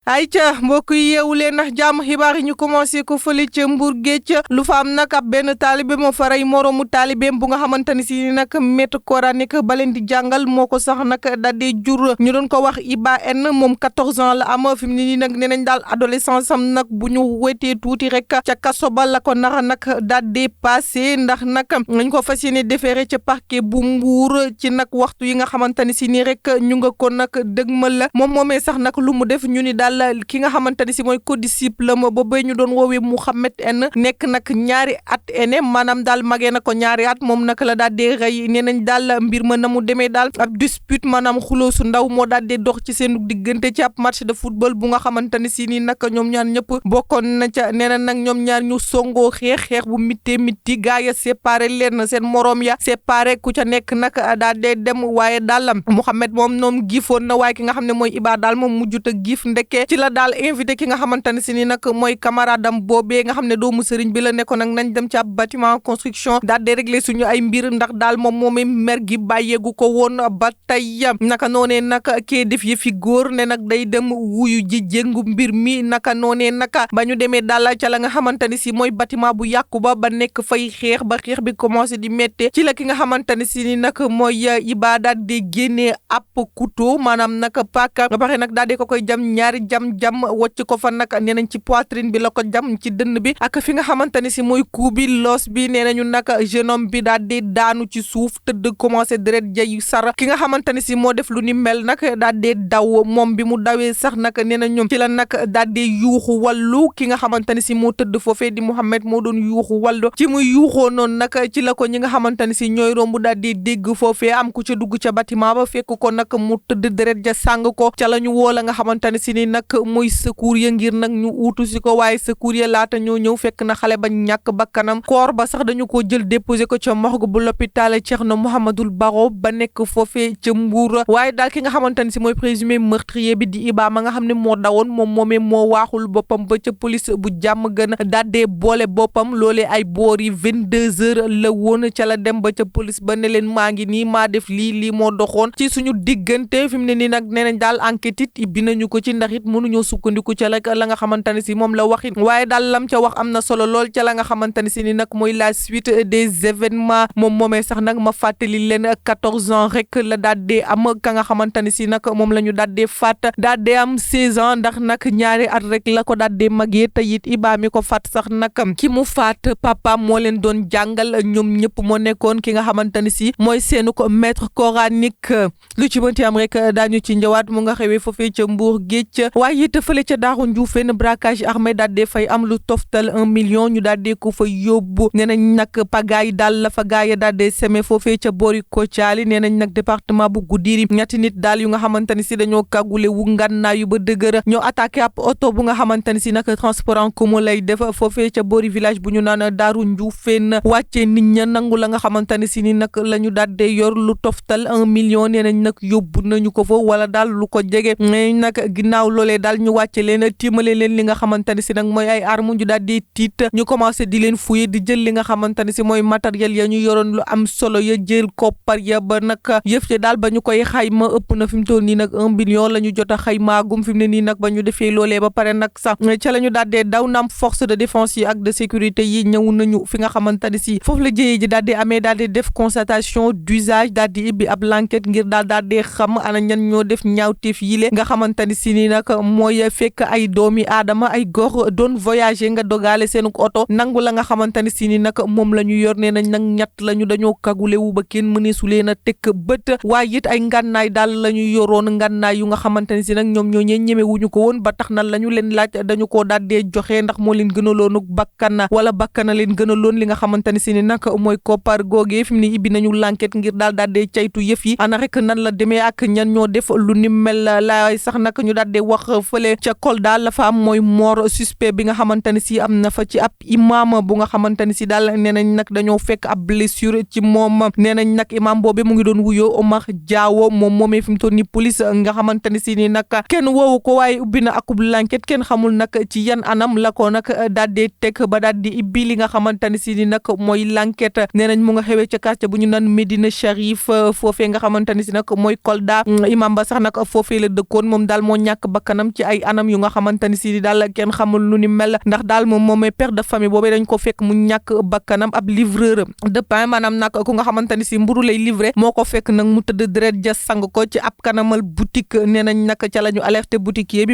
ayca mbokk yi yeewu leen ndax jàmm xibaar yi ñu commencé ko fële ca Mbour géej lu fa am nag ab benn taalibe moo fa rey moroomu taalibeem bu nga xamante ni si nag maître coranique ba leen di jàngal moo ko sax nag daal di jur ñu doon ko wax Iba N moom 14 ans la am fi mu ne nii nag nee nañ daal adolescence am nag bu ñu wetee tuuti rek ca kaso ba la ko nara nag daal di passé ndax nag nañ ko fas yéene déféré ca parquet bu Mbour ci nag waxtu yi nga xamante ni si nii rek ñu nga ko nag dëgmal la moom moomee sax nag lu mu def ñu ni daal ki nga xamante ni si mooy codisciple ma boobee ñu doon woowee Mouhamed N nekk nag ñaari at ene maanaam daal magee na ko ñaari at moom nag la daal di rey nee nañ daal mbir ma na mu demee daal ab dispute maanaam xuloo su ndaw moo daal di dox ci seen diggante ci ab match de football bu nga xamante ni si nii nag ñoom ñaar ñëpp bokkoon na ca nee na nag ñoom ñaar ñu songoo xeex bu mitti gaa ya séparé leen seen moroom ya séparé ku ca nekk nag daal di dem waaye daal Mouhamed moom noom gifoon na waaye ki nga xam ne mooy Iba daal moom mujjut a gif ndeke ci la daal invité ki nga xamante ne si ni nag mooy camarade am boobee nga xam ne doomu sëriñ bi la nekkoon nag nañ dem ci ab bâtiment construction daal di régler suñu ay mbir ndax daal moom moomee mer gi bàyyeegu ko woon ba tey naka noonee nag kee def yëfi góor ne nag day dem wuyu ji jéngu mbir mi naka noonee naka ba ñu demee daal ca la nga xamante ne si mooy bâtiment bu yàqu ba nekk fay xeex ba xeex bi commencé di métte ci la ki nga xamante ne si ni nag mooy Iba daal di génnee ab couteau maanaam nag paaka ba pare nag daal di ko koy jam ñaari jam wocc ko fa nag nee nañ ci poitrine bi la ko jam ci dënn bi ak fi nga xamante ni si mooy cou bi loos bi nee nañu nag jeune homme bi daal di daanu ci suuf tëdd commencé deret jayu sar ki nga xamante ni si moo def lu ni mel nag daal di daw moom bi mu dawee sax nag nee na ñoom ci la nag daal di yuuxu wàllu ki nga xamante ni si moo tëdd foofee di Mouhamed moo doon yuuxu wàllu ci muy yuuxoo noonu nag ci la ko ñi nga xamante ni si ñooy romb daal di dégg foofee am ku ca dugg ca bâtiment ba fekk ko nag mu tëdd deret ja sàng ko ca la ñu woo la nga xamante ni si ni nag muy secours ya ngir nag ñu uutu si ko waaye secours ya laata ñoo ñëw fekk na xale ba ñàkk bakkanam koor ba sax dañu ko jël déposé ko ca morgue bu l'hôpital Thierno Mouhamadoul Baro ba nekk foofee ca Mbour waaye daal ki nga xamante ne si mooy présumé meurtrier bi di Iba ma nga xam ne moo dawoon moom moomee moo waaxul boppam ba ca police bu jàmm gën a daddee boole boppam loolee ay boor yi 22h la woon ca la dem ba ca police ba ne leen maa ngi nii maa def lii moo doxoon ci suñu diggante fi mu ne nii nag nee nañ daal enquête it bi nañu ko ci ndax it mënuñoo sukkandiku ca la nga xamante ne si moom la waxit waaye daal lam ca wax am na solo lool ca la nga xamante ne si ni nag mooy la suite des événements moom moomee sax nag ma fàttali leen 14 ans rek la daal di am ka nga xamante ne si nag moom la ñu daal di faat daal di am 16 ans ndax nag ñaari at rek la ko daal di magee te it Iba mi ko faat sax nag ki mu faat papa moo leen doon jàngal ñoom ñëpp moo nekkoon ki nga xamante ne si mooy seenu ko maître coranique lu ci mënti am rek daañu ci njëwaat mu nga xewee foofee ca Mbour géej waaye it fële ca Daaru Njuufeen braquage armé daal di fay am lu toftal 1 million ñu daal di ko fa yóbbu nee nañ nag pagaay daal la fa gaay daal di seme foofee ca boori Kocaali nee nañ nag département bu Goudiri ñetti nit daal yu nga xamante ne si dañoo kagule wu ngannaa yu ba dëgër ñoo attaqué ab oto bu nga xamante ne si nag transport en commun lay def foofee ca boori village bu ñu naan Daaru Njuufeen wàccee nit ña nangu la nga xamante ne si ni nag la ñu daal di yor lu toftal 1 million nee nañ nag yóbbu nañu ko fa wala daal lu ko jege nee nag ginnaaw loolee daal ñu wàcce leen tiimale leen li nga xamante ne si nag mooy ay armes ñu daal di tiit ñu commencé di leen fouiller di jël li nga xamante ne si mooy matériel ya ñu yoroon lu am solo ya jël koppar ya ba nag yëf ci daal ba ñu koy xayma ëpp na fi mu toll nii nag 1 million la ñu jot a xaymaagum fi mu ne nii nag ba ñu defee loolee ba pare nag sax ca la ñu daal di daw naam force de défense yi ak de sécurité yi ñëw nañu fi nga xamante ne si foofu la jëyee ji daal di amee daal di def constatation d'usage daal di ibbi ab l'enquête ngir daal di xam ana ñan ñoo def ñaawteef yile nga xamante ne si nii nag mooy fekk ay doomi aadama ay góor doon voyager nga dogaale seen oto nangu la nga xamante ne si ni nag moom la ñu yor nee nañ nag ñett la ñu dañoo kagule wu ba kenn mëneesu leen a tekk bët waaye it ay ngànnaay daal la ñu yoroon ngànnaay yu nga xamante ne si nag ñoom ñoo ñee ñemewuñu ko woon ba tax na la ñu leen laaj dañu koo daal dee joxe ndax moo leen gënaloon bakkan wala bakkan leen gënaloon li nga xamante ne si ni nag mooy koppar googee fi mu ne ibbi nañu l'enquête ngir daal dee caytu yëf yi ana rek nan la demee ak ñan ñoo def lu ni mel laay sax nag ñu daal dee wax fële ca Kolda la fa am mooy mort suspect bi nga xamante ne si am na fa ci ab imam bu nga xamante ne si daal nee nañ nag dañoo fekk ab blessure ci moom nee nañ nag imam boobu mu ngi doon wuyoo Omar Diawo moom moomee fi mu toll ni police nga xamante ne si ni nag kenn woowu ko waaye ubbi na akub l'enquête kenn xamul nag ci yan anam la ko nag daal di teg ba daal di ibbi li nga xamante ne si ni nag mooy l'enquête nee nañ mu nga xewee ca quartier bu ñu naan Médina Cherif foofee nga xamante ne si nag mooy Kolda imam ba sax nag foofee la dëkkoon moom daal moo ñàkk bakkan bakkanam ci ay anam yu nga xamante ni si daal kenn xamul lu ni mel ndax daal moom moomee père de famille boobee dañ ko fekk mu ñàkk bakkanam ab livreur de pain maanaam nag ku nga xamante ni si mburu lay livré moo ko fekk nag mu tëdd deret ja sang ko ci ab kanamal boutique nee nañ nag ca la ñu alerté boutiquier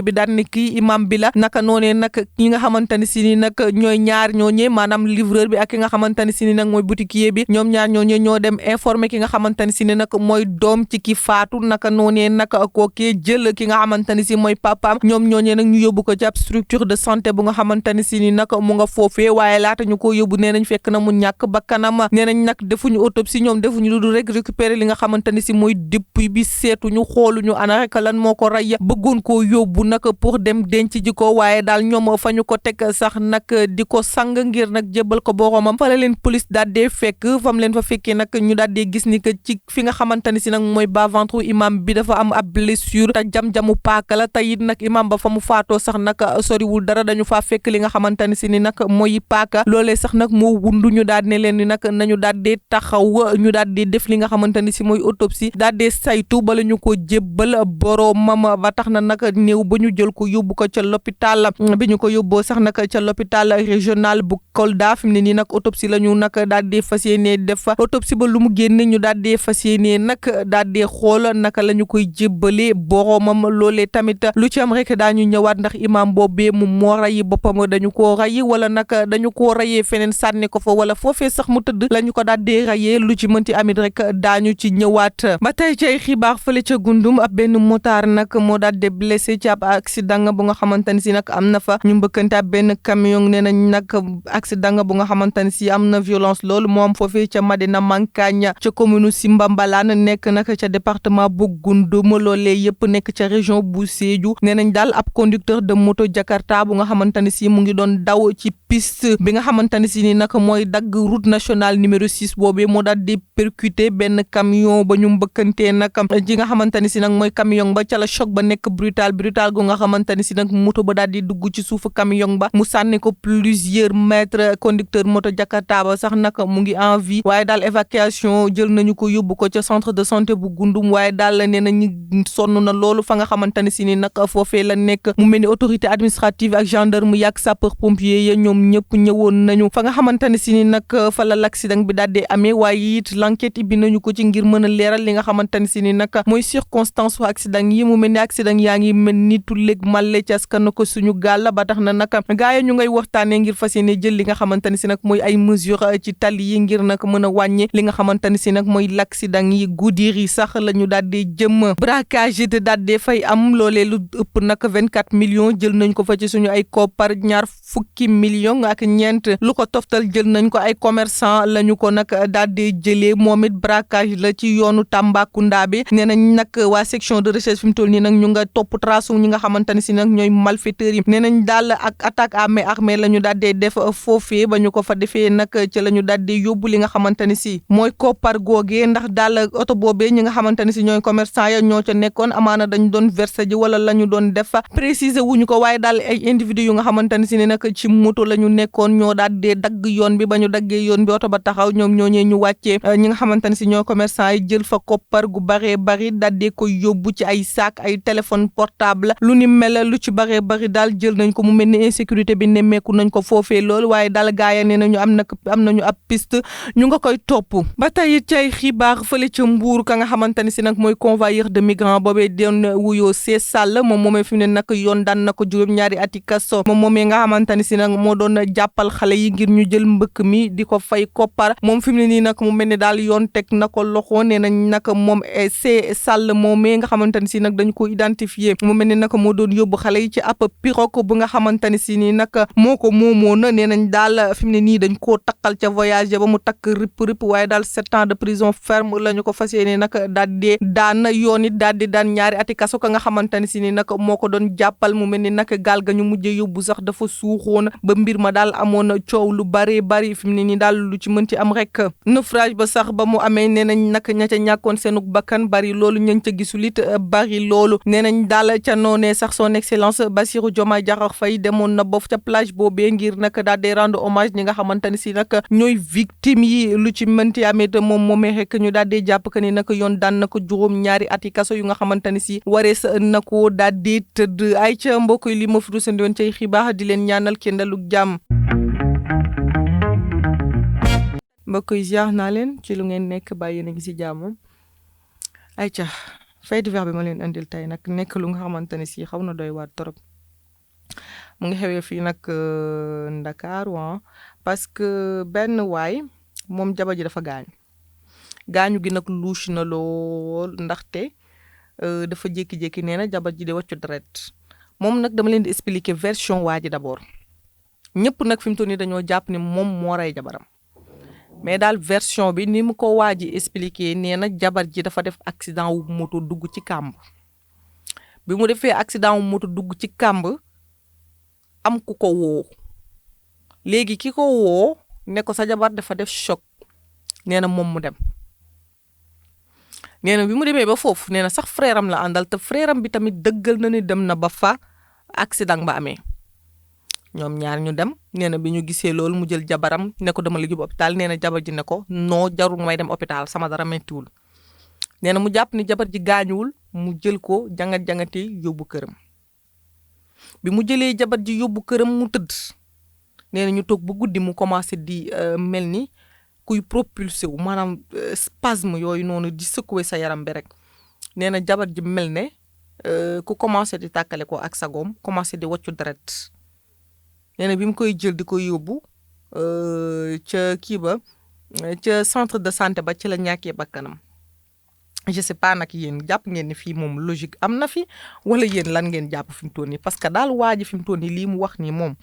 bi daan ne kii imam bi la naka noonee nag ñi nga xamante ni si ni nag ñooy ñaar ñooñee maanaam livreur bi ak ki nga xamante ni si ni nag mooy boutiquier bi ñoom ñaar ñooñee ñoo dem informé ki nga xamante ni si ni nag mooy doom ci ki faatu naka noonee nag kookee jël ki nga xamante ni si mooy papaam ñoom ñooñee nag ñu yóbbu ko ci ab structure de santé bu nga xamante ni si ni nag mu nga foofee waaye laata ñu ko yóbbu nee nañ fekk na mu ñàkk bakkanam nee nañ nag defuñu autopsie ñoom defuñu lu dul rek récupérer li nga xamante ni si mooy depuis bi seetuñu xooluñu ana rek lan moo ko rey bëggoon koo yóbbu nag pour dem denc ji ko waaye daal ñoom fa ñu ko teg sax nag di ko sang ngir nag jébal ko boromam fa la leen police daal dee fekk fam leen fa fekkee nag ñu daal dee gis ni que ci fi nga xamante ni si nag mooy bas-ventre imam bi dafa am ab blessure te jam-jamu paaka la te it nag imam ba fa mu faatoo sax nag soriwul dara dañu faa fekk li nga xamante ni si ni nag mooy paaka loolee sax nag moo wundu ñu daal ne leen ni nag nañu daal dee taxaw ñu daal di def li nga xamante ni si mooy autopsie daal dee saytu bala ñu ko jébbal boromam ba tax na nag néew ba ñu jël ko yóbbu ko ca l'hôpital bi ñu ko yóbboo sax nag ca l'hôpital régional bu Kolda fi mu ne nii nag autopsie la ñu nag daal di fas yéenee def autopsie ba lu mu génne ñu daal di fas yéenee nag daal di xool naka la ñu koy jébbalee boromam loolee tamit lu ci am rek daañu ñëwaat ndax imam boobee mu moo rayi boppam dañu koo rayi wala nag dañu koo rayee feneen sànni ko fa wala foofee sax mu tëdd la ñu ko daal di rayee lu ci mënti amit rek daañu ci ñëwaat ba tey ci ay xibaar fële ca Gundum ab benn motard nag moo daal di blessé ci ab accident bu nga xamante ni si nag am na fa ñu mbëkkante ab benn camion nee nañ nag accident bu nga xamante ni si am na violence loolu moo am foofee ca Madina Mankagne ca commune Simba Mbalane nekk nag ca département bu Gundum loolee yëpp nekk ca région bu Sédhiou nee nañ daal ab conducteur de moto Jakarta bu nga xamante ni si mu ngi doon daw ci piste bi nga xamante ni si ni nag mooy dagg route nationale numéro 6 boobee moo daal di percuté benn camion ba ñu mbëkkantee nag ji nga xamante ni si nag mooy camion ba ca la choc ba nekk brutal gu nga xamante ni si nag moto ba daal di dugg ci suufu camion ba mu sànni ko plusieurs mètres conducteur moto Jakarta ba sax nag mu ngi en vie waaye daal évacuation jël nañu ko yóbbu ko ca centre de santé bu Gundum waaye daal nee nañu sonn na loolu fa nga xamante ni si ni nag foofee la nekk mu mel ni autorité administrative ak gendarme yak sapeur pompier ya ñoom ñëpp ñëwoon nañu fa nga xamante ni si ni nag fa la l'accident bi daal di amee waaye it l'enquête bi nañu ko ci ngir mën a leeral li nga xamante ni si ni nag mooy circonstance wa accident yi mu mel ni accident yaa ngi mel ni tulleeg màlle ci askan ko suñu gaal ba tax na nag gaaya ñu ngay waxtaanee ngir fas yéene jël li nga xamante ni si nag mooy ay mesures ci tali yi ngir nag mën a wàññi li nga xamante ni si nag mooy l'accident yi guddiir yi sax la ñu daal di jëm braquage te daal di fay am loolee lu ëpp nag 24 millions jël nañ ko fa ci suñu ay koppar ñaar fukki millions ak ñeent lu ko toftal jël nañ ko ay commerçant la ñu ko nag daal di jëlee moom it braquage la ci yoonu Tambacounda bi nee nañ nag waa section de recherche fi mu toll nii nag ñu nga topp trace ñi nga xamante ne si nag ñooy malfaiteurs yi nee nañ daal ak attaque à main armée la ñu daal di def foofee ba ñu ko fa defee nag ci la ñu daal di yóbbu li nga xamante ne si mooy koppar googee ndax daal oto boobee ñi nga xamante ne si ñooy commerçant ya ñoo ca nekkoon amaana dañ doon verser ji wala la ñu doon def préciser wuñu ko waaye daal ay individu yu nga xamante ne si ne nag ci moto la ñu nekkoon ñoo daal di dagg yoon bi ba ñu daggee yoon bi oto ba taxaw ñoom ñooñee ñu wàccee ñi nga xamante ne si ñooy commerçant yi jël fa koppar gu baree bari daal di ko yóbbu ci ay sac ay téléphone portable lu ni mel lu ci baree bari daal jël nañ ko mu mel ni insécurité bi nemmeeku nañ ko foofee lool waaye daal gaaya nee nañu am nañu ab piste ñu nga koy topp ba tey ci ay xibaar fële ca Mbuur ka nga xamante ne si nag mooy convoyeur de migrants boobee doon wuyoo see Sall moom moomee fi mu ne nag yoon daan na ko juróom-ñaari ati kaso moom moomee nga xamante ne si nag moo doon jàppal xale yi ngir ñu jël mbëkk mi di ko fay koppar moom fi mu ne nii nag mu mel ni daal yoon teg na ko loxo nee nañ nag moom see Sall moomee nga xamante ne si nag dañ ko identifié mu mel ni nag moo doon yóbbu xale yi ci ab pirogue bu nga xamante ne si nii nag moo ko moomoon nee nañ daal fi mu ne nii dañ koo takkal ca voyage ba mu takk rip waaye daal 7 ans de prison ferme la ñu ko fas yéene nag daal di daan yoon it daal di daan ñaari ati kaso ka nga xamante ne si ni nag moo ko doon jàppal mu mel ni nag gaal ga ñu mujjee yóbbu sax dafa suuxoon ba mbir mbir ma daal amoon coow lu bari fi mu ne nii daal lu ci mënti am rek naufrage ba sax ba mu amee nee nañ nag ña ca ñàkkoon seenug bakkan bari loolu ñañ ca gisul it bari loolu nee nañ daal ca noonee sax son excellence Bassirou Diomaye Diakhar Faye demoon na boofu ca plage boobee ngir nag daal di rendre hommage ñi nga xamante ne si nag ñooy victimes yi lu ci mënti amee te moom moomee rek ñu daal di jàpp que ni nag yoon daan na ko juróom-ñaari ati kaso yu nga xamante ne si warees na ko daal di tëdd ay ca mbokk yi li ma fi rusandi woon cay xibaar di leen ñaanal kendaluk jàmm. mbokk yi ziar naa leen ci lu ngeen nekk bàyyi na ngi si jàmm ay ca fait divers bi ma leen andil tey nag nekk lu nga xamante ne si xaw na doy waar trop mu ngi xewee fii nag Ndakaaru parce que benn waay moom jabar ji dafa gaañu gi nag louche na lool ndaxte dafa jékki-jékki nee na jabar ji di wàccu deret moom nag dama leen di expliquer version waa ji d'abord ñëpp nag fi mu toll nii dañoo jàpp ni moom moo rey jabaram mais daal version bi ni mu ko waa ji expliquer nee na jabar ji dafa def accident wu moto dugg ci kàmb bi mu defee accident wu moto dugg ci kàmb am ku ko woo léegi ki ko woo ne ko sa jabar dafa def choc nee na moom mu dem nee na bi mu demee ba foofu nee na sax frère am la àndal te frère am bi tamit dëggal na ni dem na ba fa accident ba amee ñoom ñaar ñu dem nee na bi ñu gisee loolu mu jël jabaram ne ko dama la yóbbu hôpital nee na jabar ji ne ko non jarul may dem hôpital sama dara mettiwul nee na mu jàpp ni jabar ji gaañuwul mu jël ko jangat-jangati yóbbu këram bi mu jëlee jabar ji yóbbu këram mu tëdd nee na ñu toog ba guddi mu commencé di mel ni kuy propulsé wu maanaam spasme yooyu noonu di secouer sa yaram bi rek nee na jabar ji mel ne ku commencé di tàkkale ko ak sagoom commencé di waccu deret nee na bi mu koy jël di ko yóbbu ca kii ba ca centre de santé ba ci la ñàkkee bakkanam je sais pas nag yéen jàpp ngeen ni fii moom logique am na fi wala yéen lan ngeen jàpp fi mu toll nii parce que daal waa ji fi mu toll nii lii mu wax nii moom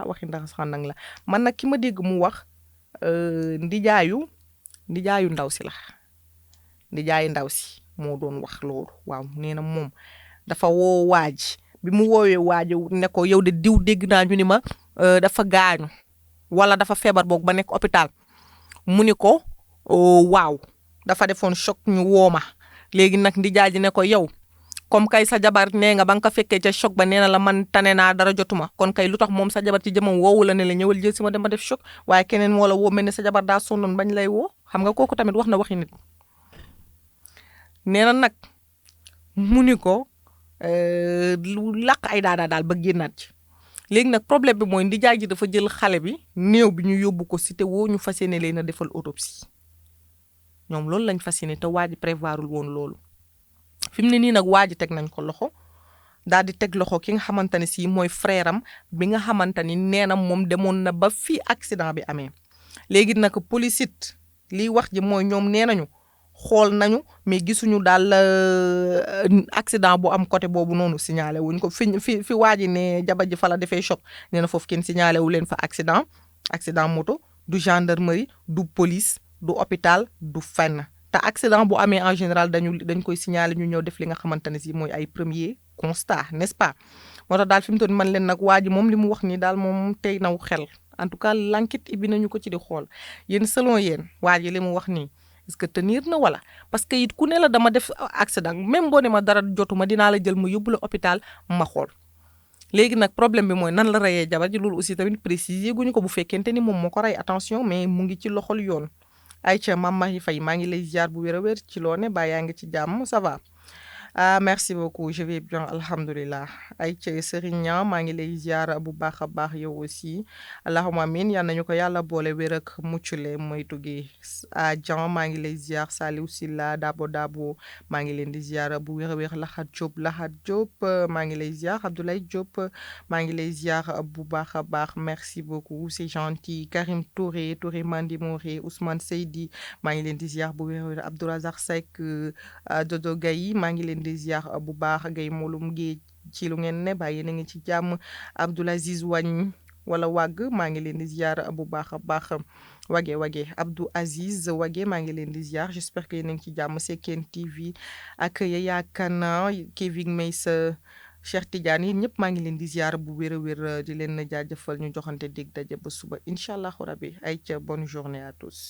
waxi ndax sax nag la man nag ki ma dégg mu wax ndijaayu ndaw si la ndijaayu ndaw si moo doon wax loolu waaw nee na moom dafa woo waa ji bi mu woowee waa ji ne ko yow de diw dégg naa ñu ni ma dafa gaañu wala dafa feebar boog ba nekk hôpital mu ni ko waaw dafa defoon choc ñu woo ma léegi nag ndijaay ji ne ko yow comme kay sa jabar nee nga ba nga ko fekkee ca choc ba nee na la man tane naa dara jotuma kon kay lu tax moom sa jabar ci jëmam woowu la ne la ñëwal jël si ma dem ba def choc waaye keneen moo la woo mel ne sa jabar daa sonnoon bañ lay woo xam nga kooku tamit wax na waxi nit nee na nag mu ni ko lu làq ay daal ba génnaat ci léegi nag problème bi mooy ndijaay ji dafa jël xale bi néew bi ñu yóbbu ko cité woo ñu fas yéene leen a defal autopsie ñoom loolu lañ fas yéene te waa ji prévoirul woon loolu fi mu ne nii nag waa ji teg nañ ko loxo daal di teg loxo ki nga xamante ne si mooy frère am bi nga xamante ni nee na moom demoon na ba fii accident bi amee léegi nag police it liy wax ji mooy ñoom nee nañu xool nañu mais gisuñu daal accident bu am côté boobu noonu signalé wuñ ko fi waa ji ne jabar ji fa la defee choc nee na foofu kenn signalé wu leen fa accident moto du gendarmerie du police du hôpital du fenn te accident bu amee en général dañ koy signaler ñu ñëw def li nga xamante ne si mooy ay premier constat n'est-ce pas moo tax daal fi mu toll man leen nag waa ji moom li mu wax nii daal moom tey naw xel en tout cas l'enquête ibbi nañu ko ci di xool yéen selon yéen waa ji li mu wax nii est-ce que tenir na wala parce que it ku ne la dama def accident même boo ne ma dara jotuma dinaa la jël ma yóbbu la hôpital ma xool léegi nag problème bi mooy nan la reyee jabar ji loolu aussi tamit préciser guñu ko bu fekkente ni moom moo ko rey attention mais mu ngi ci loxol yoon. Aïcha Mame Marie Faye maa ngi lay ziar bu wér a wér ci loo ne ba yaa ngi ci jàmm ça va merci beaucoup je vais bien alhamdulilah Aïcha Serigne Niang maa ngi lay ziar bu baax a baax yow aussi allahumma amin yal nañu ko yàlla boole wér ak muccule moytu gi Jean maa ngi lay ziar Saliou Silla Dabo maa ngi leen di ziar bu wér a wér Lahat Diop maa ngi lay ziar Abdoulaye Diop maa ngi lay ziar bu baax a baax merci beaucoup c'est gentil Karim Touré Mandi Moré Ousmane Seydi maa ngi leen di ziar bu wér a wér Abdourazak Seck Dodo Gaye maa ngi leen di ziar bu baax Gaye Molum Géej ci lu ngeen ne bàyyi na ngi ci jàmm Abdoulaziz Wagne wala wàgg maa ngi leen di ziar bu baax a baax wage Abdou Aziz wage maa ngi leen di ziar j'espère que yéen a ngi ci jàmm Sekken TV ak Yaya Kana Kevin Meissa Cheikh Tidiane yi ñëpp maa ngi leen di ziar bu wér a wér di leen jaajëfal ñu joxante dig daje ba suba incha allahu rabi ay ca bonne journée à tous.